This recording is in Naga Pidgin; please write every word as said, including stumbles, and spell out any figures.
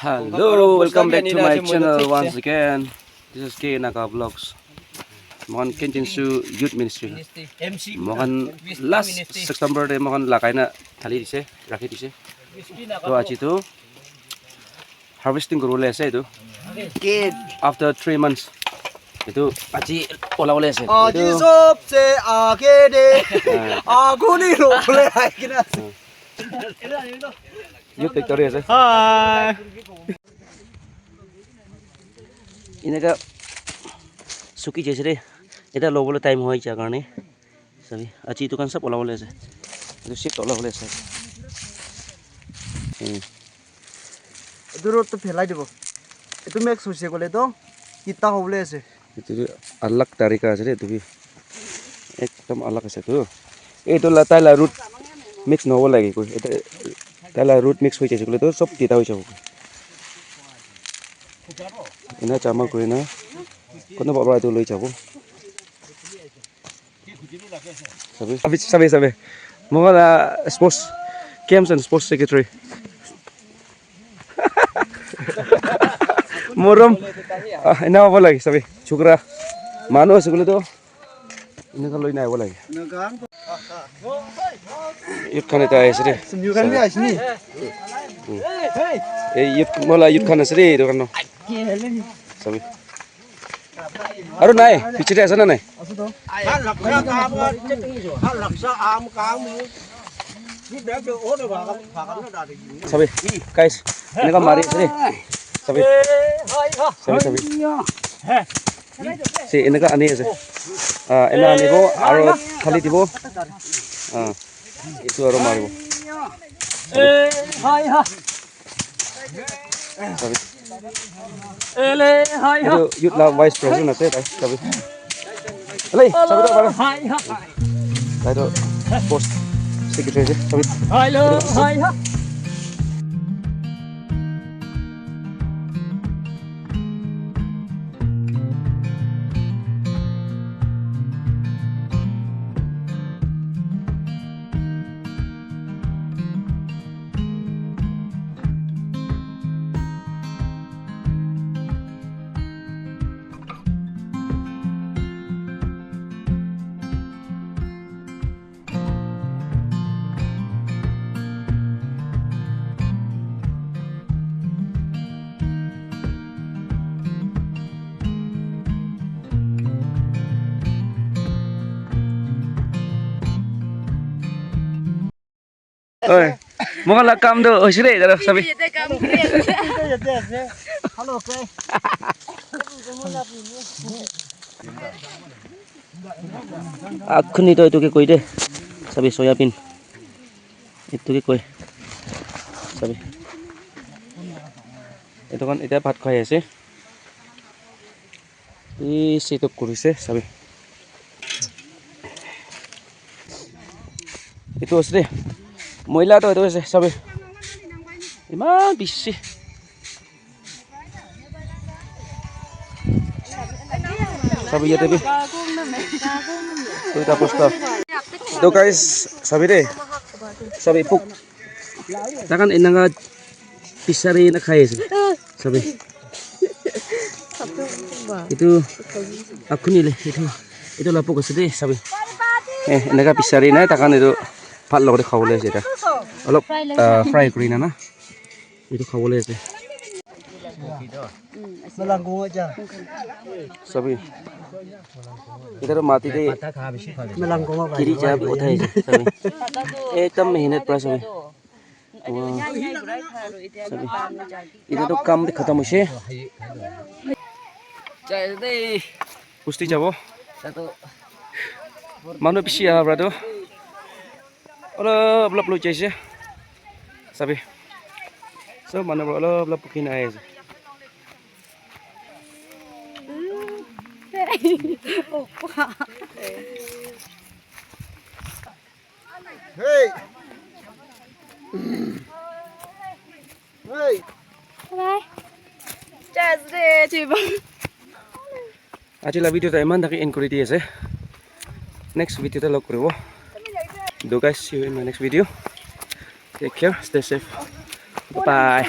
Hello, welcome back to my channel once again. This is K Naga Vlogs. Mohan Kenjinsu Youth Ministry. Mohan last September de mohan lagai na thali dise, rakhi dise. To aji to harvesting kuribole ase etu. After three months. Etu aji olabole ase. Aji sobse aage de. Aguni rokle aigina ase. Youth factory ase. Hi. Eneka suki jaise de. Eta lobole time hoi ja karne. Sabi, aji etu khan sob olabole ase. Etu sob olabole ase. Hmm. Etu road to phelai dibo. Etu mix hoise koile to kitta hobole ase. Etu tu alag tarika ase de, etu bi ekdam alag ase tu. Etu la tai la root mix nohobo lage koi. Eta tai la root mix hoi jaise koile tu sob tita hoi jabo. Ena jama kuri na kono baba etu loi jabo. Sabi, sabi, sabi, sabi. Moga la sports, games and sports secretary. Morom. Ah, ena hobo lage, sabi. Chukra. Manu ase koile to. Eneka loi na hobo lage. Youth khan eta aise de. Youth khan bi aise ni? Hmm. Eh, youth, mola youth khan ase de, etu khan no. Sabi. Aru nai, piche de ase na nai? Sabi, guys, eneka mari ase de. Sabi. Sabi, sabi. Se eneka ani ase. Ah, ena anibo, aru thali dibo. Ah, etu aru maribo. Sabi. Ele, hai, ha. Etu youth la vice president ase tai, sabi. Ele, sabi to, sabi. Hai, ha. Tai to sports secretary ase, sabi. Hello, hai, ha. Oi, moikhan la kam tu hoise de, etu sabi. Yate kam kuri ase. Yate ase. Hello, sir. Akhuni to etu ke koi de, sabi, soya bean. Etu ke koi, sabi. Etu khan eta bhat khai ase. Bishi tu kurise sabi. Etu ase de. Moila tu etu ase sabi. Iman bishi. Sabi yate bi. Duita bosta. Etu guys, sabi de. Sabi puk. Takan enaka pisari na khai ase. Sabi. Itu akhuni le itu, itu lapuk ase de, sabi. Eh, enaka pisari na takan itu bhat logate khabole ase eta. Olop, ah, fry kuri na na. Itu khabole ase. Sabi. Itu mati de. Kiri ja uthai ase, sabi. Ekdam mehnat pra sabi. Wow. Sabi. Etu tu kam bi khatam hoise. Bosti jabo. Manu bishi aha pra tu. Olop olop loi jaise. Sabi. Sob manu pra olop olop bukhi na ahi ase. Hey. Hey. Bye. Chas de, chiba. Aji la video ta iman thaki end kuri di ase. Next video ta log kuribo. Do guys, see you in my next video. Take care, stay safe. Bye bye.